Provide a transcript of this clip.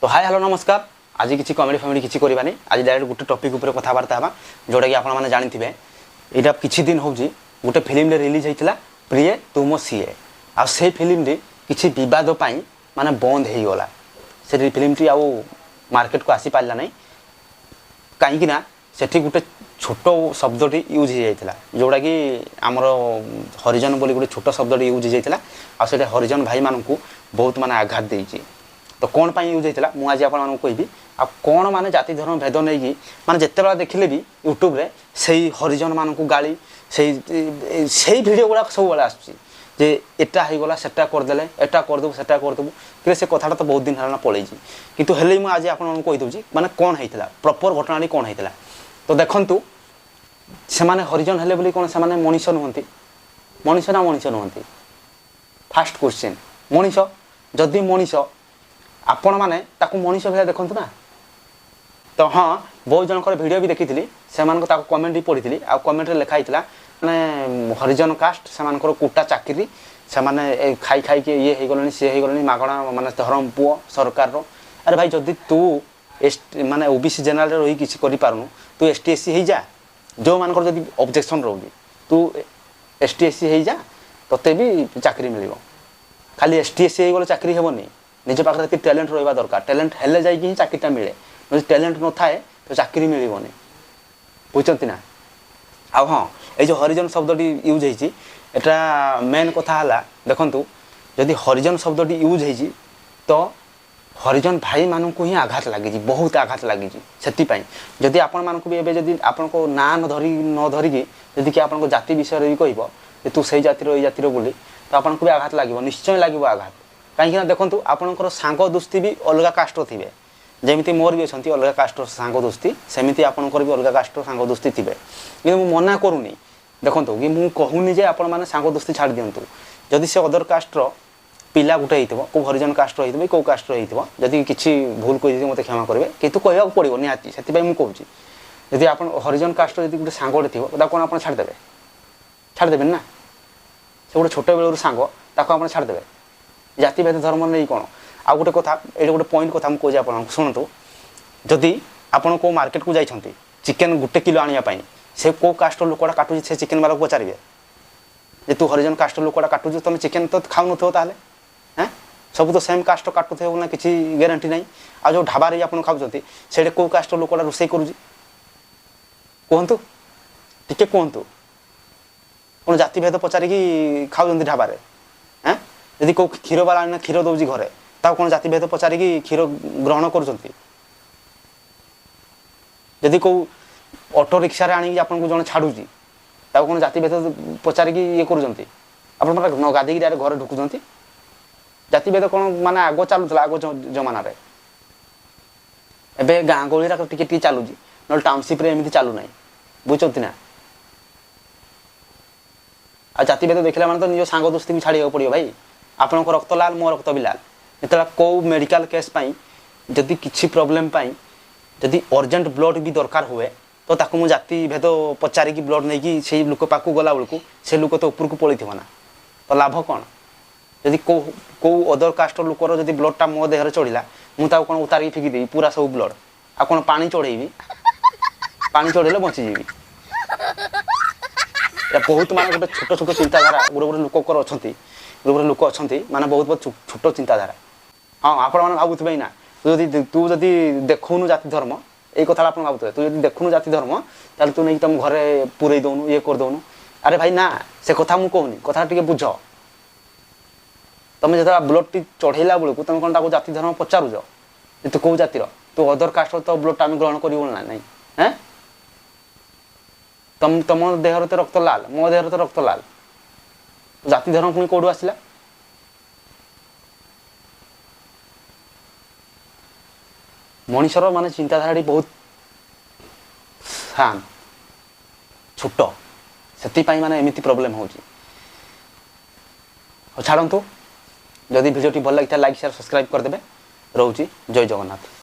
High, hello, ନମସ୍କାର। ଆଜି କିଛି କମେଡ଼ି ଫମେଡ଼ି କିଛି କରିବାନି। ଆଜି ଡାଇରେକ୍ଟ ଗୋଟେ ଟପିକ୍ ଉପରେ କଥାବାର୍ତ୍ତା ହେବା, ଯେଉଁଟାକି ଆପଣମାନେ ଜାଣିଥିବେ। ଏଇଟା କିଛି ଦିନ ହେଉଛି ଗୋଟେ ଫିଲ୍ମରେ ରିଲିଜ୍ ହେଇଥିଲା, ପ୍ରିୟେ ତୁ ମୋ ସିଏ। ଆଉ ସେଇ ଫିଲ୍ମଟି କିଛି ବିବାଦ ପାଇଁ ମାନେ ବନ୍ଦ ହେଇଗଲା। ସେ ଫିଲ୍ମଟି ଆଉ ମାର୍କେଟକୁ ଆସିପାରିଲା ନାହିଁ, କାହିଁକି ନା ସେଠି ଗୋଟେ ଛୋଟ ଶବ୍ଦଟି ୟୁଜ୍ ହେଇଯାଇଥିଲା, ଯେଉଁଟାକି ଆମର ହରିଜନ ବୋଲି ଗୋଟେ ଛୋଟ ଶବ୍ଦଟି ୟୁଜ୍ ହେଇଯାଇଥିଲା। ଆଉ ସେଇଟା ହରିଜନ ଭାଇମାନଙ୍କୁ ବହୁତ ମାନେ ଆଘାତ ଦେଇଛି। ତ କ'ଣ ପାଇଁ ୟୁଜ୍ ହେଇଥିଲା, ମୁଁ ଆଜି ଆପଣମାନଙ୍କୁ କହିବି। ଆଉ କ'ଣ ମାନେ ଜାତି ଧର୍ମ ଭେଦ ନେଇକି ମାନେ ଯେତେବେଳେ ଦେଖିଲେ ବି ୟୁଟ୍ୟୁବରେ ସେଇ ହରିଜନମାନଙ୍କୁ ଗାଳି, ସେଇ ସେଇ ଭିଡ଼ିଓ ଗୁଡ଼ାକ ସବୁବେଳେ ଆସୁଛି ଯେ ଏଟା ହେଇଗଲା, ସେଟା କରିଦେଲେ, ଏଟା କରିଦେବୁ, ସେଟା କରିଦେବୁ। କିନ୍ତୁ ସେ କଥାଟା ତ ବହୁତ ଦିନ ହେଲା ପଳେଇଛି। କିନ୍ତୁ ହେଲେ ମୁଁ ଆଜି ଆପଣମାନଙ୍କୁ କହିଦେଉଛି ମାନେ କ'ଣ ହେଇଥିଲା, ପ୍ରପର୍ ଘଟଣାଟି କ'ଣ ହେଇଥିଲା। ତ ଦେଖନ୍ତୁ, ସେମାନେ ହରିଜନ ହେଲେ ବୋଲି କ'ଣ ସେମାନେ ମଣିଷ ନୁହନ୍ତି? ମଣିଷ ନା ମଣିଷ ନୁହନ୍ତି? ଫାଷ୍ଟ କ୍ୱେଶ୍ଚିନ୍, ମଣିଷ। ଯଦି ମଣିଷ, ଆପଣମାନେ ତାକୁ ମଣିଷ ଭଳିଆ ଦେଖନ୍ତୁ ନା। ତ ହଁ, ବହୁତ ଜଣଙ୍କର ଭିଡ଼ିଓ ବି ଦେଖିଥିଲି, ସେମାନଙ୍କ ତାକୁ କମେଣ୍ଟ ବି ପଢ଼ିଥିଲି। ଆଉ କମେଣ୍ଟରେ ଲେଖା ହେଇଥିଲା ମାନେ ହରିଜନ କାଷ୍ଟ, ସେମାନଙ୍କର କୁଟା ଚାକିରି, ସେମାନେ ଏ ଖାଇ ଖାଇକି ଇଏ ହେଇଗଲେଣି, ସିଏ ହେଇଗଲେଣି, ମାଗଣା ମାନେ ଧରମ ପୁଅ ସରକାରର। ଆରେ ଭାଇ, ଯଦି ତୁ ଏସ୍ ମାନେ ଓବିସି ଜେନେରାଲରେ ରହି କିଛି କରିପାରୁନୁ, ତୁ ଏସ୍ ଟି, ଏସ୍ ସି ହେଇଯା। ଯେଉଁମାନଙ୍କର ଯଦି ଅବଜେକ୍ସନ୍ ରହୁଛି, ତୁ ଏସ୍ ଟି, ଏସ୍ ସି ହେଇଯା, ତୋତେ ବି ଚାକିରି ମିଳିବ। ଖାଲି ଏସ୍ ଟି, ଏସ୍ ସି ହେଇଗଲେ ଚାକିରି ହେବନି। ନିଜ ପାଖରେ ଏତିକି ଟ୍ୟାଲେଣ୍ଟ ରହିବା ଦରକାର। ଟ୍ୟାଲେଣ୍ଟ ହେଲେ ଯାଇକି ହିଁ ଚାକିରିଟା ମିଳେ। ଯଦି ଟ୍ୟାଲେଣ୍ଟ ନଥାଏ ତ ଚାକିରି ମିଳିବନି, ବୁଝୁଛନ୍ତି ନା? ଆଉ ହଁ, ଏଇ ଯେଉଁ ହରିଜନ ଶବ୍ଦଟି ୟୁଜ୍ ହେଇଛି, ଏଟା ମେନ୍ କଥା ହେଲା, ଦେଖନ୍ତୁ, ଯଦି ହରିଜନ ଶବ୍ଦଟି ୟୁଜ୍ ହେଇଛି ତ ହରିଜନ ଭାଇମାନଙ୍କୁ ହିଁ ଆଘାତ ଲାଗିଛି, ବହୁତ ଆଘାତ ଲାଗିଛି। ସେଥିପାଇଁ ଯଦି ଆପଣମାନଙ୍କୁ ବି ଏବେ ଯଦି ଆପଣଙ୍କ ନାଁ ନ ଧରିକି ଯଦି କି ଆପଣଙ୍କ ଜାତି ବିଷୟରେ ବି କହିବ ଯେ ତୁ ସେଇ ଜାତିର, ଏଇ ଜାତିର ବୋଲି, ତ ଆପଣଙ୍କୁ ବି ଆଘାତ ଲାଗିବ, ନିଶ୍ଚୟ ଲାଗିବ ଆଘାତ। କାହିଁକିନା ଦେଖନ୍ତୁ, ଆପଣଙ୍କର ସାଙ୍ଗ ଦୋସ୍ତି ବି ଅଲଗା କାଷ୍ଟର ଥିବେ। ଯେମିତି ମୋର ବି ଅଛନ୍ତି ଅଲଗା କାଷ୍ଟର ସାଙ୍ଗ ଦୋସ୍ତି, ସେମିତି ଆପଣଙ୍କର ବି ଅଲଗା କାଷ୍ଟର ସାଙ୍ଗ ଦୋସ୍ତି ଥିବେ। କିନ୍ତୁ ମୁଁ ମନା କରୁନି, ଦେଖନ୍ତୁ, କି ମୁଁ କହୁନି ଯେ ଆପଣମାନେ ସାଙ୍ଗ ଦୋସ୍ତି ଛାଡ଼ି ଦିଅନ୍ତୁ। ଯଦି ସେ ଅଦର କାଷ୍ଟର ପିଲା ଗୋଟେ ହେଇଥିବ, କେଉଁ ହରିଜନ କାଷ୍ଟର ହେଇଥିବ କି କେଉଁ କାଷ୍ଟର ହେଇଥିବ, ଯଦି କିଛି ଭୁଲ କହିଦେଇଥିବ ମୋତେ କ୍ଷମା କରିବେ, କିନ୍ତୁ କହିବାକୁ ପଡ଼ିବ ନିହାତି, ସେଥିପାଇଁ ମୁଁ କହୁଛି। ଯଦି ଆପଣ ହରିଜନ କାଷ୍ଟର ଯଦି ଗୋଟେ ସାଙ୍ଗଟେ ଥିବ, ତାକୁ କ'ଣ ଆପଣ ଛାଡ଼ିଦେବେ? ଛାଡ଼ିଦେବେନି ନା। ସେ ଗୋଟେ ଛୋଟ ବେଳରୁ ସାଙ୍ଗ, ତାକୁ ଆପଣ ଛାଡ଼ିଦେବେ? ଜାତି ଭେଦ ଧର୍ମ ନେଇ କ'ଣ? ଆଉ ଗୋଟେ କଥା, ଏଇଟା ଗୋଟେ ପଏଣ୍ଟ କଥା ମୁଁ କହୁଛି ଆପଣଙ୍କୁ, ଶୁଣନ୍ତୁ। ଯଦି ଆପଣ କେଉଁ ମାର୍କେଟକୁ ଯାଇଛନ୍ତି ଚିକେନ୍ 1 କିଲୋ ଆଣିବା ପାଇଁ, ସେ କେଉଁ କାଷ୍ଟର ଲୋକଟା କାଟୁଛି, ସେ ଚିକେନ୍ ବାଲାକୁ ପଚାରିବେ ଯେ ତୁ ହରିଜନ କାଷ୍ଟର ଲୋକଟା କାଟୁଛୁ, ତୁମେ ଚିକେନ୍ ତ ଖାଉନଥିବ ତାହେଲେ? ହେଁ, ସବୁ ତ ସେମ୍ କାଷ୍ଟ କାଟୁଥିବ ନା, କିଛି ଗ୍ୟାରେଣ୍ଟି ନାହିଁ। ଆଉ ଯେଉଁ ଢାବାରେ ଆପଣ ଖାଉଛନ୍ତି, ସେଇଠି କେଉଁ କାଷ୍ଟର ଲୋକଟା ରୋଷେଇ କରୁଛି, କୁହନ୍ତୁ ଟିକେ, କୁହନ୍ତୁ। କ'ଣ ଜାତିଭେଦ ପଚାରିକି ଖାଉଛନ୍ତି ଢାବାରେ? ହେଁ, ଯଦି କେଉଁ କ୍ଷୀର ବାଲା ଆଣିନା କ୍ଷୀର ଦେଉଛି ଘରେ, ତାକୁ କ'ଣ ଜାତିଭେଦ ପଚାରିକି କ୍ଷୀର ଗ୍ରହଣ କରୁଛନ୍ତି? ଯଦି କେଉଁ ଅଟୋ ରିକ୍ସାରେ ଆଣିକି ଆପଣଙ୍କୁ ଜଣେ ଛାଡ଼ୁଛି, ତାକୁ କ'ଣ ଜାତିଭେଦ ପଚାରିକି ଇଏ କରୁଛନ୍ତି? ଆପଣ ପରା ନ ଗାଧେଇକି ଡାଇରେକ୍ଟ ଘରେ ଢୁକୁଛନ୍ତି। ଜାତିଭେଦ କ'ଣ ମାନେ ଆଗ ଚାଲୁଥିଲା, ଆଗ ଜମାନାରେ। ଏବେ ଗାଁ ଗହଳିରେ ଟିକେ ଟିକେ ଚାଲୁଛି, ନହେଲେ ଟାଉନସିପ୍ରେ ଏମିତି ଚାଲୁନାହିଁ, ବୁଝୁଛନ୍ତି ନା? ଆଉ ଜାତିଭେଦ ଦେଖିଲା ମାନେ ତ ନିଜ ସାଙ୍ଗ ଦୋସ୍ତି ବି ଛାଡ଼ିବାକୁ ପଡ଼ିବ ଭାଇ। ଆପଣଙ୍କ ରକ୍ତ ଲାଲ, ମୋ ରକ୍ତ ବି ଲାଲ। ଯେତେବେଳେ କେଉଁ ମେଡ଼ିକାଲ କେସ୍ ପାଇଁ, ଯଦି କିଛି ପ୍ରୋବ୍ଲେମ୍ ପାଇଁ ଯଦି ଅର୍ଜେଣ୍ଟ ବ୍ଲଡ଼ ବି ଦରକାର ହୁଏ, ତ ତାକୁ ମୁଁ ଜାତି ଭେଦ ପଚାରିକି ବ୍ଲଡ଼ ନେଇକି ସେଇ ଲୋକ ପାଖକୁ ଗଲା ବେଳକୁ ସେ ଲୋକ ତ ଉପରକୁ ପଳେଇଥିବ ନା, ତ ଲାଭ କ'ଣ? ଯଦି କେଉଁ କେଉଁ ଅଦର କାଷ୍ଟର ଲୋକର ଯଦି ବ୍ଲଡ଼ଟା ମୋ ଦେହରେ ଚଢ଼ିଲା, ମୁଁ ତାକୁ କ'ଣ ଉତାରିକି ଫିକିଦେବି ପୁରା ସବୁ ବ୍ଲଡ଼? ଆଉ କ'ଣ ପାଣି ଚଢ଼େଇବି? ପାଣି ଚଢ଼େଇଲେ ବଞ୍ଚିଯିବି? ଏଇଟା ବହୁତ ମାନେ ଗୋଟେ ଛୋଟ ଛୋଟ ଚିନ୍ତାଧାରା ଗୋଟେ ଗୋଟେ ଲୋକଙ୍କର ଅଛନ୍ତି। ଗୋଟେ ଗୋଟେ ଲୋକ ଅଛନ୍ତି ମାନେ ବହୁତ ବହୁତ ଛୋଟ ଚିନ୍ତାଧାରା। ହଁ, ଆପଣମାନେ ଭାବୁଥିବେ ନା, ତୁ ଯଦି ଦେଖୁନୁ ଜାତି ଧର୍ମ, ଏଇ କଥାଟା ଆପଣ ଭାବୁଥିବେ, ତୁ ଯଦି ଦେଖୁନୁ ଜାତି ଧର୍ମ, ତାହେଲେ ତୁ ନେଇକି ତମ ଘରେ ପୁରେଇ ଦଉନୁ, ଇଏ କରିଦଉନୁ। ଆରେ ଭାଇ, ନା, ସେ କଥା ମୁଁ କହୁନି। କଥା ଟିକେ ବୁଝ। ତମେ ଯେତେବେଳେ ବ୍ଲଡ଼ଟି ଚଢ଼େଇଲା ବେଳକୁ ତମେ କ'ଣ ତାକୁ ଜାତି ଧର୍ମ ପଚାରୁଛ ଯେ ତୁ କେଉଁ ଜାତିର, ତୁ ଅଦର କାଷ୍ଟର, ତ ବ୍ଲଡ଼ଟା ଆମେ ଗ୍ରହଣ କରିବୁ ନା ନାଇଁ? ହେଁ, ତମ ଦେହରେ ତ ରକ୍ତ ଲାଲ, ମୋ ଦେହରେ ତ ରକ୍ତ ଲାଲ, ଜାତି ଧର୍ମ ପୁଣି କୋଉଠୁ ଆସିଲା? ମଣିଷର ମାନେ ଚିନ୍ତାଧାରାଟି ବହୁତ ସାନ, ଛୋଟ, ସେଥିପାଇଁ ମାନେ ଏମିତି ପ୍ରୋବ୍ଲେମ୍ ହେଉଛି। ହଉ ଛାଡ଼ନ୍ତୁ, ଯଦି ଭିଡ଼ିଓଟି ଭଲ ଲାଗିଥାଏ, ଲାଇକ୍, ସେୟାର, ସବସ୍କ୍ରାଇବ୍ କରିଦେବେ। ରହୁଛି, ଜୟ ଜଗନ୍ନାଥ।